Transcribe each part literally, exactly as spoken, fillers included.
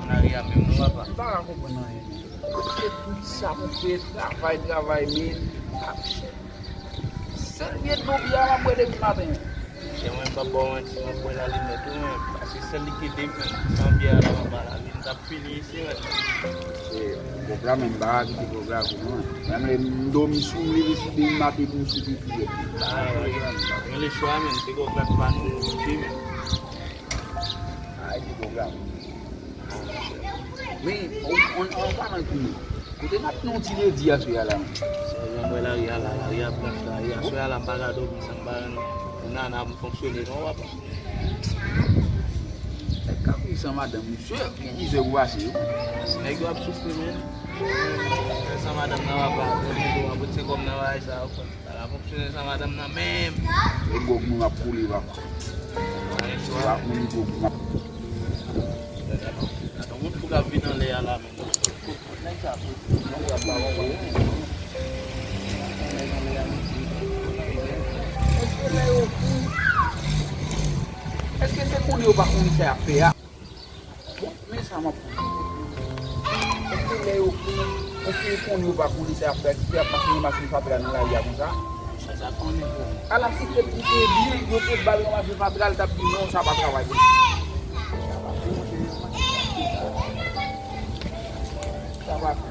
Lari a menm non papa. M pa ka konprann anyen. Se tout sa pou fè travay, travay, men sèl vye dlo byen a m ap bwè depi maten. Chè mwen m p ap ba w manti, m ap bwè la li nèt wi mwen. Paske sèl li ki te fè m san byen a la m ap ba la li, m t ap fini isi mwen. Se pwòp la menm m pa ka kite pwòp la pou mwen. Menm lè m dòmi sou m leve sou demen maten pou m sou piti. Ah, gen lechwa menm, se pwòp la k pa nou, nou ki men. Ay, se pwòp la. Men, an, an, an palan kounye, kote n ap nan yon ti ledi aswè a la menm? Se jan m wè lari a la, lari a blanch, lari a aswè a la, m pa ka dòmi san m pa rann nana m fonksyone non, papa. Nèg k ap viv san madanm, misye, gen mizè pou pase wi. Si nèg yo ap soufri menm, san madanm nan, papa, mwen menm tou, m ap retire kò m nan bagay sa yo, frè m. Sa va fonksyone san madanm nan menm. E gòg mwen ap koule papa. Anyen swa. Gòg mwen ap. Gade yon moun fou k ap vin anlè a la menm. Nèg sa fou. Nèg sa pa bon. Èske lè yo fou? Èske se konnen yo pa konnen sa y ap fè a? Bon, men sa m ap konnen. Èske lè yo fou, èske yo konnen yo pa konnen sa y ap fè, ki fè y ap pase yon machin fatra nan lari a konsa? Sa, sa konnen, bon. Ala si te pou te byen, yo te ba l yon machin fatra, l t ap di non, sa pa travay pou li. Sa pa fè yon machin fatra. Sa pa fè.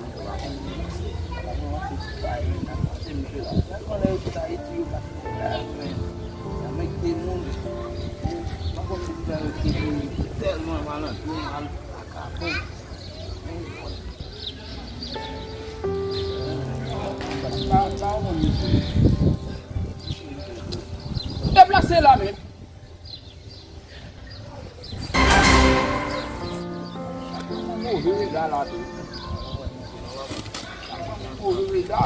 Deplase la menm. Move rega la tou. Move rega.